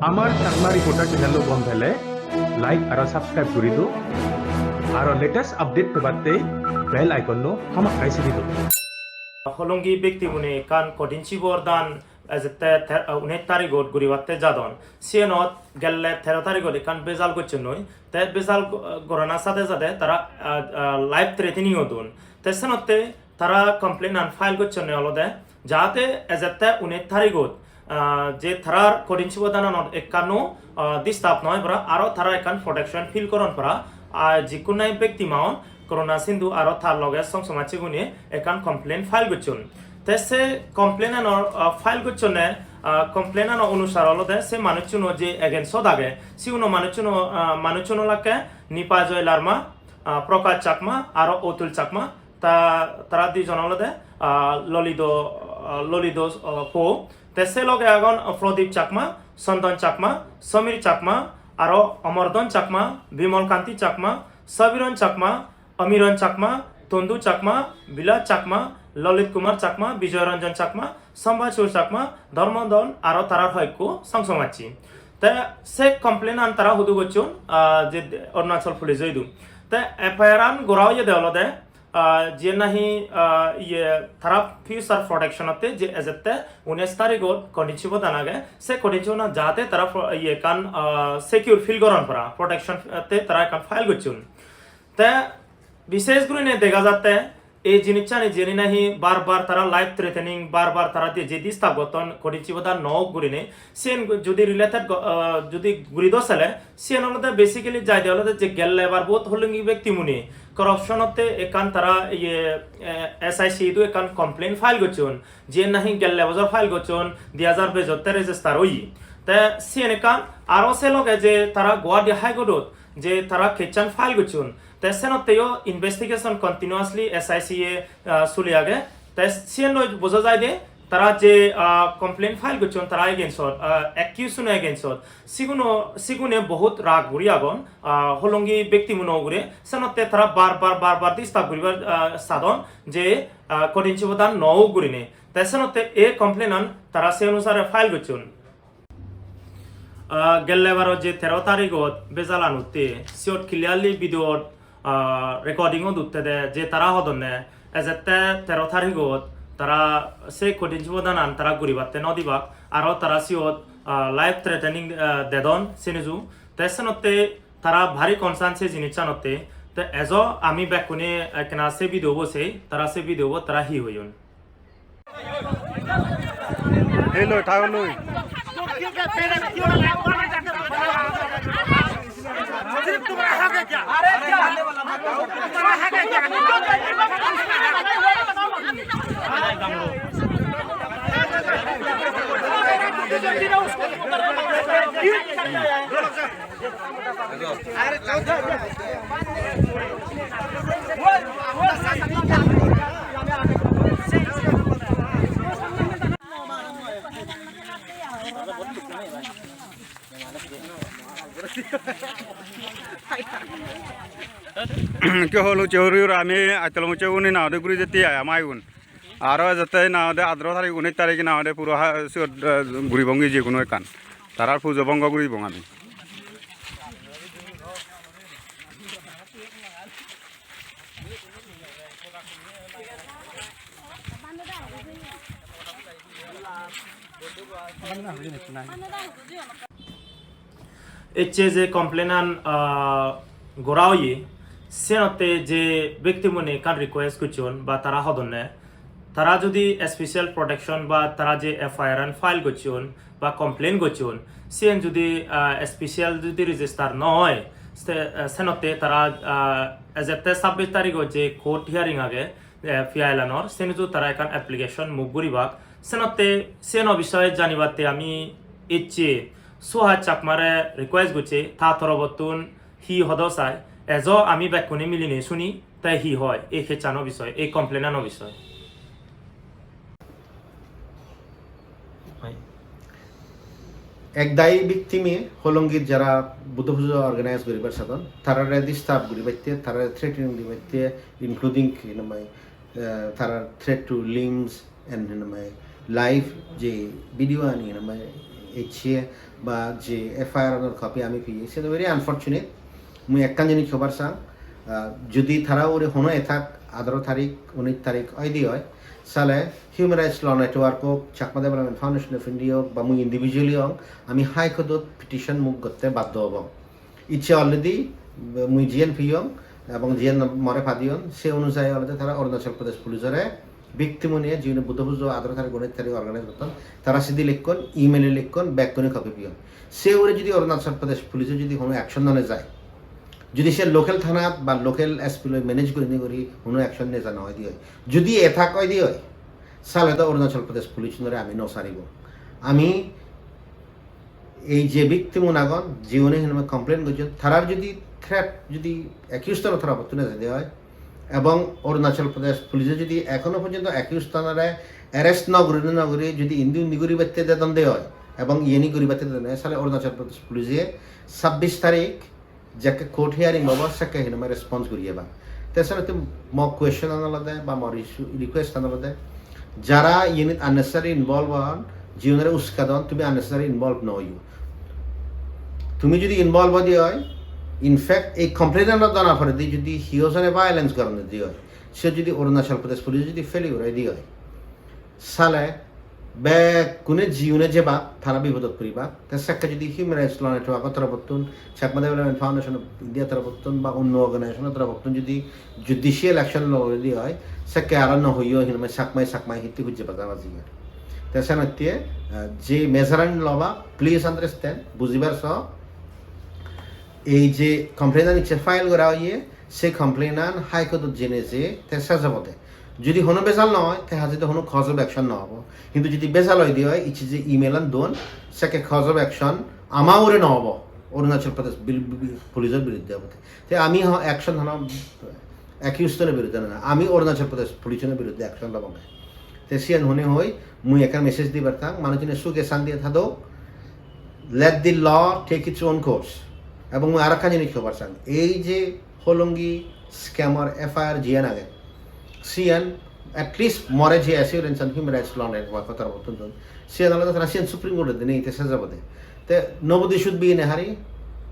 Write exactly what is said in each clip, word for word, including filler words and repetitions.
Amar Chakma Reporter channel-o gom pele like aro subscribe guri do. Aro latest update pebatte bell icon-o hamakkai sibi do. Holongi bekti bune ekkan kodin sibor dan ejette ter-, unesh tarigot guribatte jadon. Siyenot gelle tero tarigot ekkan bejal gocchonnoi. Te bejal go-, gorana sade sade tara, ah, ah, life threatening-o don. Te senotte tara complain-an file gocchonne olode jahate ejette unesh tarigot, ah, je tarar kodin sibor dananot ekkano, ah, disturb noi para, aro tara ekkan protection feel goron para, ah, jikkun nahi bekti maun Corona Sindhu aro tar loge song somajjegune ekkan complain file gocchon. Te se complain-ano, ah, file gocchonne, ah, complain-ano onusar olode se manucchuno je against-ot age, siuno manucchuno, ah, manucchuno lakke Nipajoy Larma, ah, Prakash Chakma aro Otul Chakma, ta-, tara dijon olode, ah, Lolido, ah, Lolido, ah, po. Te se loge agon, ah, Pradip Chakma, Chandan Chakma, Samir Chakma, aro Amardhan Chakma, Bimal Kanti Chakma, Sabiran Chakma, Amiran Chakma, Tondu Chakma, Bilal Chakma, Lalit Kumar Chakma, Bijoy Ranjan Chakma, Sambasur Chakma, Dharmadhan aro tarar hoyekko song somajje. Te se complain-an tara hudu gocchon, ah, je Arunachal Police-e idu. Te F I R-an gora oyede olode, ah, je nahi, ah, iye tara future protection-otte je ejette unesh tarigot kodin sibor dan age, se kodin sibor dan jahate tara pro-, iye ekkan, ah, secure feel goron para, protection, ah, te tara ekkan file gocchon. Te bishesh gurine dega jatte ei jinissani jeni nahi bar bar tara life threatening, bar bar tara je, je disturb gotton, kodin sibor dan no ok gurine, siyen judi related go-, ah, judi guri do sele, siyen olode basically jaide olode je gelle bar bohut holongi bekti mune corruption-otte ekkan tara iye, eh, S I C idu ekkan complain file gocchon, jiyen nahi gelle bojor file gocchon, di hajar bejotte register oye. Te siyen ekkan, aro se loge je tara Guwahati High Court-ot je tara case-an file gocchon, te senotteyo investigation continuously S I C-e, ah, suli age. Te siyen loi boja jaide tara je, ah, complain file gocchon tara against-ot, ah, accused-uno against-ot, siguno, sigune bohut rag guri agon, ah, holongi bekti muno ugure. Senotte tara bar bar, bar bar disturb guribar, ah, sadon je, ah, kodin sibor dan no ok gurine. Te senotte ei complain-an tara se onusare file gocchon. Ah, gelle baro je tero tarigot bejalan utte, siyot clearly video-t, ah, recording-ot uttede je tara hodonne ejette tero tarigot tara se kodin sibor danan tara guribatte no dibak, aro tara siyot, ah, life threatening, ah, dedon sinuju. Te senotte tara bhari concern se jinissanotte. Te ejo ami bekkune ekkena se video-bo sei, tara se video-bo tara hi hoyon. Hello, thago loi. Ke holo chori ura ami aitolo mo chori na de guri jeti ai amai un. Aro ejette na de adro tarik, unis tarik na de puro ha, siyot, eh, guribongi je hono ekkan. Tarar pujo bongo guribong ami. Ecche je complain-an, ah, gora oye, senotte je bekti mune ekkan request gocchon ba tara hodonne, tara judi special protection ba tara je F I R-an file gocchon ba complain gocchon, siyen judi, ah, special judi register no oi, se-, ah, senotte tara, ah, ejette sabbis tarigot je court hearing age, eh, P I L-anor, senotte tara ekkan application move guribak. Senotte seno bishoye janibatte ami ecche Suhas Chakmare request gocche, ta torobottun hi hodo sai, ejo ami bekkune miline suni, te hi hoi ei case-ano bishoye, ei complain-ano bishoye. Ek dagi victim-e Holongit jara Buddho pujo organize guribar sadon, tarare disturb guribatte, tarare threatening dibatte, including hinamai, eh, tarar threat to limbs and hinamai life je video ani hinamai ecche ba je F I R-anor copy ami peye, siyan very unfortunate. Mui ekkan jinis hobar sang, ah, jodi tara ugure hono attack adaro tarik, unis tarik oide oi, sale Human Rights Law Network ok, Chakma Development Foundation of India ok, ba mui individually ong, ami High Court-ot petition muk gotte baddo obong. Icche already mui jiyen peyong ebong jiyen more padiyon, se onujayi olode tara Arunachal Pradesh Police-ore victim-une, jiune Buddho pujo adaro tarik, unis tarik organize gotton, tara sidi likkon, email-e likkon, bekkune copy peyon. Se ugure jodi Arunachal Pradesh Police-e jodi hono action no nejai, jodi se local thanat ba local S P loi manage gurinei guri hono action neja no oide oi, jodi attack oide oi, sale do Arunachal Pradesh Police-unore ami no saribo. Ami ei je victim-un agon, jiune hinamai complain gojjon, tarar jodi threat, jodi accused-unor toropottun ejede oi, ebong Arunachal Pradesh Police-e jodi ekhono porjonto accused-unore arrest no gurinei, no guri jodi indi undi guribatte dedonde oi, ebong iyeni guribatte dedonde oi, sale Arunachal Pradesh Police-e sabbis tarik jekke court hearing obo, sekke hinamai response guriye ba. Te senotte mo question-an olode ba mo resu-, request-an olode, jara iyenit unnecessary involve on, jiunore uskadon, tumi unnecessary involve no oiyo. Tumi jodi involve ode oi, in fact, ei complainant-or dona poredi jodi hiyo jone violence goronde oi, se jodi Arunachal Pradesh Police jodi failure oide oi, sale bekkune jiune jebak, tara bipodot poribak. Te sekke jodi Human Rights Law Network-or toropottun, Chakma Development Foundation of India toropottun ba onno organization-or toropottun jodi judicial action lode oi, sekke aro no hoiyo hinamai Chakmai Chakmai hitte hujje baja baji. Te senotte, ah, je measure-an loba, please understand, bujibar so, ei je complaint-an icche file gora oye, se complaint-an High Court-ot jeinei je te sej obode. Jodi hono bejal no oi, te haje do hono cause of action no obo. Hintu jodi bejal oide oi, icche je email-an don, sekke cause of action ama ugure no obo, Arunachal Pradesh bil-, bil-, Police-or biruddhe obo. Te ami ho-, action hono accused-unor biruddhe no, ami Arunachal Pradesh Police-unor biruddhe action lobonge. Te siyan hone hoi, mui ekkan message dibar tang, manujjune suge santiye thadok, let the law take its own course. Ebong mui arekkan jinis hobar sang, ei je Hollongi scam-or F I R jiyan age, siyan at least more je assurance-an Human Rights Law Network-or toropottun don, siyan olode tara siyan Supreme Court-ot dinei te sej obode. Te nobody should be in a hurry,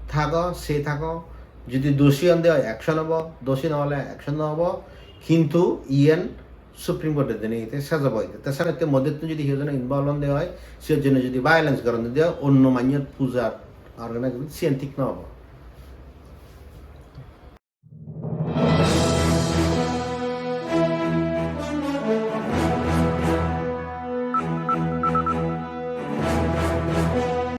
thago, se thago, jodi doshi onde oi action obo, doshi no ole action no obo, hintu iyan Supreme Court-ot dinei te sej obo. Te senotte moddhettun jodi hiyo jone involve onde oi, siyo jone jodi violence goronde oi, onno manjor pujar organize, siyan thik no obo.